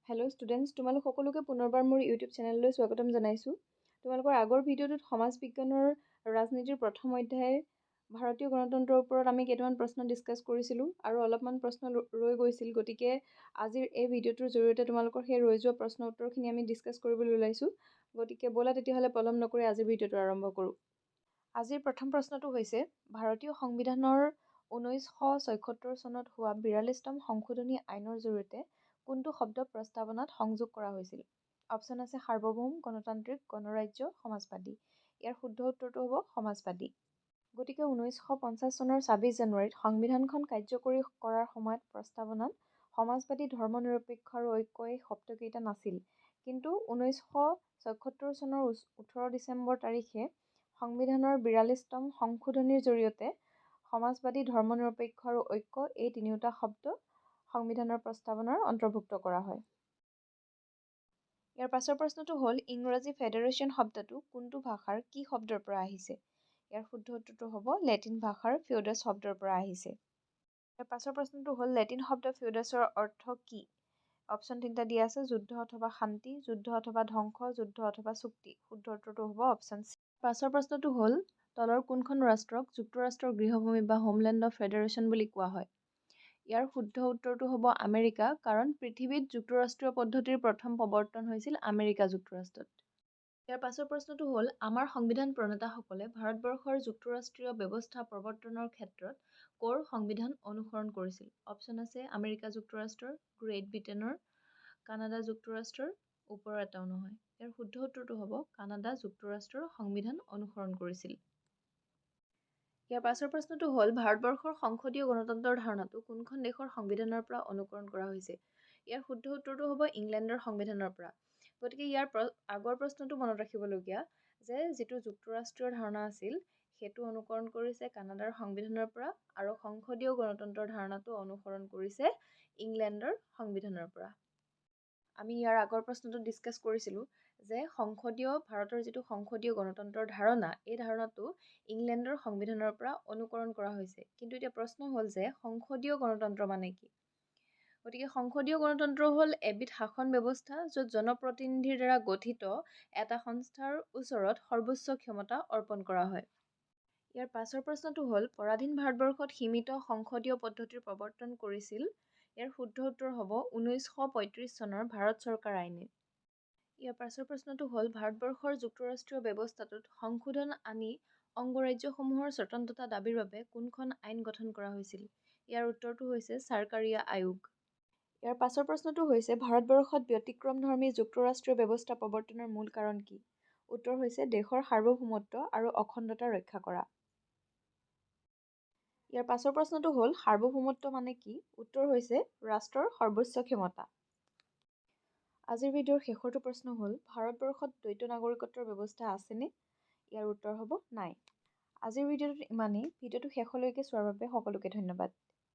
Hello' students, তোমালোক সকলোকে পুনৰবাৰ মোৰ ইউটিউব চেনেললৈ স্বাগতম জনাইছোঁ। তোমালোকৰ আগৰ ভিডিঅ'টোত সমাজ বিজ্ঞানৰ ৰাজনীতিৰ প্ৰথম অধ্যায় ভাৰতীয় গণতন্ত্ৰৰ ওপৰত আমি কেইটামান প্ৰশ্ন ডিছকাছ কৰিছিলোঁ আৰু অলপমান প্ৰশ্ন ৰৈ গৈছিল। গতিকে আজিৰ এই ভিডিঅ'টোৰ জৰিয়তে তোমালোকৰ সেই ৰৈ যোৱা প্ৰশ্ন উত্তৰখিনি আমি ডিছকাছ কৰিবলৈ ওলাইছোঁ। গতিকে ব'লা তেতিয়াহ'লে পলম নকৰি আজিৰ ভিডিঅ'টো আৰম্ভ কৰোঁ। আজিৰ প্ৰথম প্ৰশ্নটো হৈছে, ভাৰতীয় সংবিধানৰ 1976 চনত হোৱা 42তম সংশোধনী আইনৰ জৰিয়তে কোনটো শব্দ প্ৰস্তাৱনাত সংযোগ কৰা হৈছিল? অপশ্যন আছে সাৰ্বভৌম, গণতান্ত্ৰিক, গণৰাজ্য, সমাজবাদী। ইয়াৰ শুদ্ধ উত্তৰটো হ'ব সমাজবাদী। গতিকে 1950 চনৰ 26 জানুৱাৰীত সংবিধানখন কাৰ্যকৰী কৰাৰ সময়ত প্ৰস্তাৱনাত সমাজবাদী, ধৰ্মনিৰপেক্ষ আৰু ঐক্য এই শব্দকেইটা নাছিল। কিন্তু 1976 চনৰ 18 ডিচেম্বৰ তাৰিখে সংবিধানৰ 42তম সংশোধনীৰ জৰিয়তে সমাজবাদী, ধৰ্মনিৰপেক্ষ আৰু ঐক্য এই তিনিওটা শব্দ সংবিধানৰ প্ৰস্তাৱনাৰ অন্তৰ্ভুক্ত কৰা হয়। ইয়াৰ পাছৰ প্ৰশ্নটো হ'ল, ইংৰাজী ফেডাৰেশ্যন শব্দটো কোনটো ভাষাৰ কি শব্দৰ পৰা আহিছে? ইয়াৰ শুদ্ধ উত্তৰটো হ'ব লেটিন ভাষাৰ ফিউডাছ শব্দৰ পৰা আহিছে। ইয়াৰ পাছৰ প্ৰশ্নটো হ'ল, লেটিন শব্দ ফিউডাছৰ অৰ্থ কি? অপশ্যন তিনিটা দিয়া আছে, যুদ্ধ অথবা শান্তি, যুদ্ধ অথবা ধ্বংস, যুদ্ধ অথবা চুক্তি। শুদ্ধ উত্তৰটো হ'ব অপশ্যন চি। পাছৰ প্ৰশ্নটো হ'ল, তলৰ কোনখন ৰাষ্ট্ৰক যুক্তৰাষ্ট্ৰৰ গৃহভূমি বা হোমলেণ্ড অফ ফেডাৰেশ্যন বুলি কোৱা হয়? ইয়াৰ শুদ্ধ উত্তৰটো হ'ব আমেৰিকা, কাৰণ পৃথিৱীত যুক্তৰাষ্ট্ৰীয় পদ্ধতিৰ প্ৰথম প্ৰৱৰ্তন হৈছিল আমেৰিকা যুক্তৰাষ্ট্ৰত। ইয়াৰ পাছৰ প্ৰশ্নটো হ'ল, আমাৰ সংবিধান প্ৰণেতাসকলে ভাৰতবৰ্ষৰ যুক্তৰাষ্ট্ৰীয় ব্যৱস্থা প্ৰৱৰ্তনৰ ক্ষেত্ৰত ক'ৰ সংবিধান অনুসৰণ কৰিছিল? অপশ্যন আছে আমেৰিকা যুক্তৰাষ্ট্ৰৰ, গ্ৰেট ব্ৰিটেইনৰ, কানাডা যুক্তৰাষ্ট্ৰৰ, ওপৰৰ এটাও নহয়। ইয়াৰ শুদ্ধ উত্তৰটো হ'ব কানাডা যুক্তৰাষ্ট্ৰৰ সংবিধান অনুসৰণ কৰিছিল। ইয়াৰ পাছৰ প্ৰশ্নটো হ'ল, ভাৰতবৰ্ষৰ সংসদীয় গণতন্ত্ৰৰ ধাৰণাটো কোনখন দেশৰ সংবিধানৰ পৰা অনুকৰণ কৰা হৈছে? ইয়াৰ শুদ্ধ উত্তৰটো হ'ব ইংলেণ্ডৰ সংবিধানৰ পৰা। গতিকে ইয়াৰ আগৰ প্ৰশ্নটো মনত ৰাখিবলগীয়া যে যিটো যুক্তৰাষ্ট্ৰীয় ধাৰণা আছিল, সেইটো অনুকৰণ কৰিছে কানাডাৰ সংবিধানৰ পৰা আৰু সংসদীয় গণতন্ত্ৰৰ ধাৰণাটো অনুসৰণ কৰিছে ইংলেণ্ডৰ সংবিধানৰ পৰা। আমি ইয়াৰ আগৰ প্ৰশ্নটো ডিছকাছ কৰিছিলোঁ যে সংসদীয় ভাৰতৰ যিটো সংসদীয় গণতন্ত্ৰৰ ধাৰণা, এই ধাৰণাটো ইংলেণ্ডৰ সংবিধানৰ পৰা অনুকৰণ কৰা হৈছে। কিন্তু এতিয়া প্ৰশ্ন হ'ল যে সংসদীয় গণতন্ত্ৰ মানে কি? গতিকে সংসদীয় গণতন্ত্ৰ হ'ল এবিধ শাসন ব্যৱস্থা, য'ত জনপ্ৰতিনিধিৰ দ্বাৰা গঠিত এটা সংস্থাৰ ওচৰত সৰ্বোচ্চ ক্ষমতা অৰ্পণ কৰা হয়। ইয়াৰ পাছৰ প্ৰশ্নটো হ'ল, পৰাধীন ভাৰতবৰ্ষত সীমিত সংসদীয় পদ্ধতিৰ প্ৰৱৰ্তন কৰিছিল? ইয়াৰ শুদ্ধ উত্তৰ হ'ব 1935 চনৰ ভাৰত চৰকাৰ আইনে। ইয়াৰ পাছৰ প্ৰশ্নটো হ'ল, ভাৰতবৰ্ষৰ যুক্তৰাষ্ট্ৰীয় ব্যৱস্থাটোত সংশোধন আনি অংগৰাজ্যসমূহৰ স্বতন্ত্ৰতা দাবীৰ বাবে কোনখন আইন গঠন কৰা হৈছিল? ইয়াৰ উত্তৰটো হৈছে চাৰকাৰীয়া আয়োগ। ইয়াৰ পাছৰ প্ৰশ্নটো হৈছে, ভাৰতবৰ্ষত ব্যতিক্ৰমধৰ্মী যুক্তৰাষ্ট্ৰীয় ব্যৱস্থা প্ৰৱৰ্তনৰ মূল কাৰণ কি? উত্তৰ হৈছে দেশৰ সাৰ্বভৌমত্ব আৰু অখণ্ডতা ৰক্ষা কৰা। ইয়াৰ পাছৰ প্ৰশ্নটো হ'ল, সাৰ্বভৌমত্ব মানে কি? উত্তৰ হৈছে ৰাষ্ট্ৰৰ সৰ্বোচ্চ ক্ষমতা। আজিৰ ভিডিঅ'ৰ শেষৰটো প্ৰশ্ন হ'ল, ভাৰতবৰ্ষত দ্বৈত নাগৰিকত্বৰ ব্যৱস্থা আছেনে? ইয়াৰ উত্তৰ হ'ব নাই। আজিৰ ভিডিঅ'টোত ইমানেই। ভিডিঅ'টো শেষলৈকে চোৱাৰ বাবে সকলোকে ধন্যবাদ।